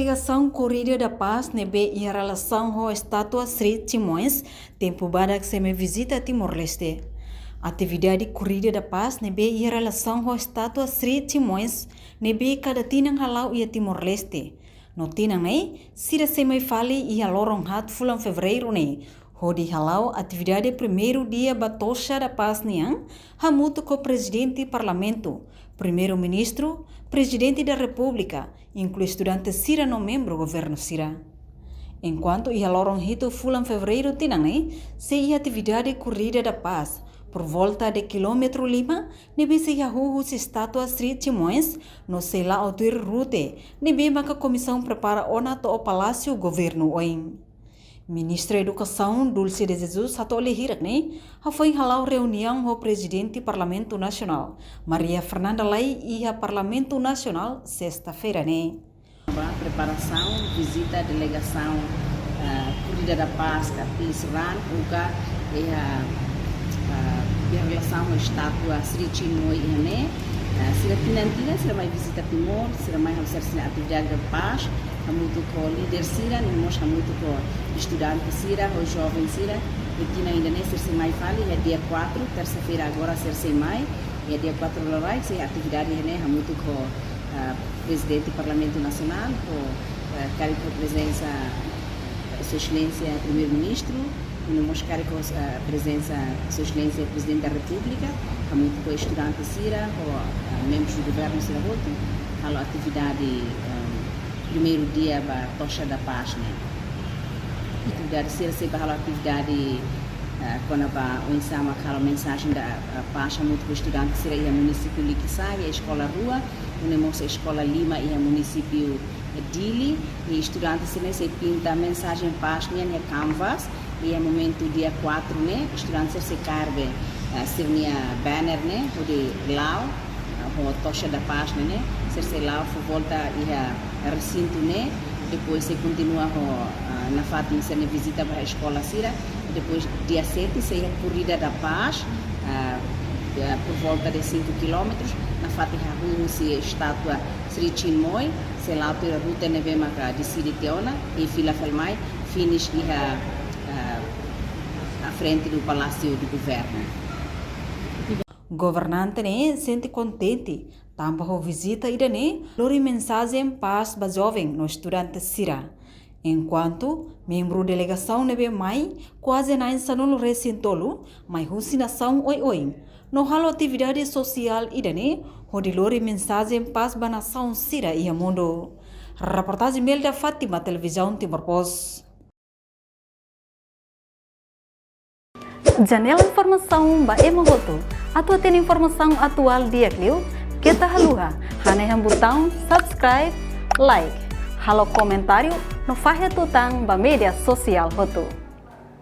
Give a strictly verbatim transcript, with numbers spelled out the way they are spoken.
Delegasaun Corrida da Paz ne'ebé iha relasaun ho estátua Sri Chimoes, tempu badak sei mai vizita Timor-Leste. Atividade Corrida da Paz ne'ebé iha relasaun ho estátua Sri Chimoes, ne'ebé kada tinan hala'o iha Timor-Leste. No tinan ne'e, sira sei mai fali iha loron haat fulan Fevereiru ne'e, hodi hala'o atividade primeiru dia ba Tocha da Paz nian, hamutuk ho Prezidente Parlamentu, Primeiru-Ministru, Prezidente da Repúblika, inklui estudante sira no membru governu sira. Enkuantu iha loron hitu fulan Fevereiru tinan ne'e, sei iha atividade Corrida da Paz, por volta de kilómetru lima, ne'ebé sei hahú husi estátua Sri Chimoes, no sei la'o tuir rute ne'ebé maka komisaun prepara ona to'o Palásiu Governu oin. Ministra Edukasaun Dulce de Jesus hato'o lia hirak ne'e, hafoin hala'o reuniaun ho Prezidente Parlamentu Nasionál, Maria Fernanda Lay, iha Parlamentu Nasionál, sesta-feira ne'e. Ba preparasaun vizita delegasaun, ah, Corrida da Paz ka Peace Run, UCA, iha, ah, iha relasaun ho estátua Sri Chinmoy iha ne'e. Ah, sira tinan-tinan sira mai vizita Timor, sira mai halo sira-nia atividade da paz, hamutuk ho líder sira, no mós hamutuk ho estudante sira, ho joven sira. I tinan ida-ne'e sira sei mai fali, iha dia quatro, tersa-feira agora sira sei mai, iha dia quatro loraik sei atividade iha ne'e hamutuk ho, ah, Prezidente Parlamentu Nasionál, ho, ah, karik ho prezensa, eh, Sua Exelénsia Primeiru-Ministru, i no mós karik ho, ah, prezensa Sua Exelénsia Prezidente da Repúblika, hamutuk ho estudante sira, ho, ah, membrus do governu sira hotu, halo atividade, ehm, primeiru dia ba Tocha da Paz ne'e. Atividade sira sei ba halo atividade, ah, kona-ba oinsá mak halo mensajen da, ah, paz hamutuk ho estudante sira iha munisípiu Likisá, iha eskola rua, no mós eskola lima iha munisípiu Dili, i estudante sira sei pinta mensajen paz nian iha canvas, iha momentu dia quatro ne'e, estudante sira sei kaer be, eh, sira-nia banner ne'e, hodi la'o, eh, ho Tocha da Paz ne'e, ne'e, sira sei la'o fó volta iha resintu ne'e, depois sei kontinua ho, ah, nafatin sira-nia vizita ba eskola sira, depois dia sete sei iha Corrida da Paz, ah, eh, por volta de cinco quilómetros, nafatin hahú husi estátua Sri Chinmoy, sei la'o tuir rute ne'ebé maka deside tiha ona, i fila fali mai, finish iha, ah, à frente do Palácio do Governo. Governante ne'e sente kontente, tanba ho vizita ida-ne'e, lori mensajen paz ba joven no estudante sira. Enkuantu, membru delegasaun ne'ebé mai, kuaze na'in sanulu-resin-tolu, mai husi nasaun oioin, no halo atividade sosiál ida-ne'e, hodi lori mensajen paz ba nasaun sira iha mundu. Reportajen Melda Fátima, Televizaun Timor Post. Janela informasaun ba ema hotu. Atu hatene informasaun atuál di'ak liu, keta haluha hanehan butaun subscribe, like, halo komentáriu no fahe tutan ba média sosiál hotu.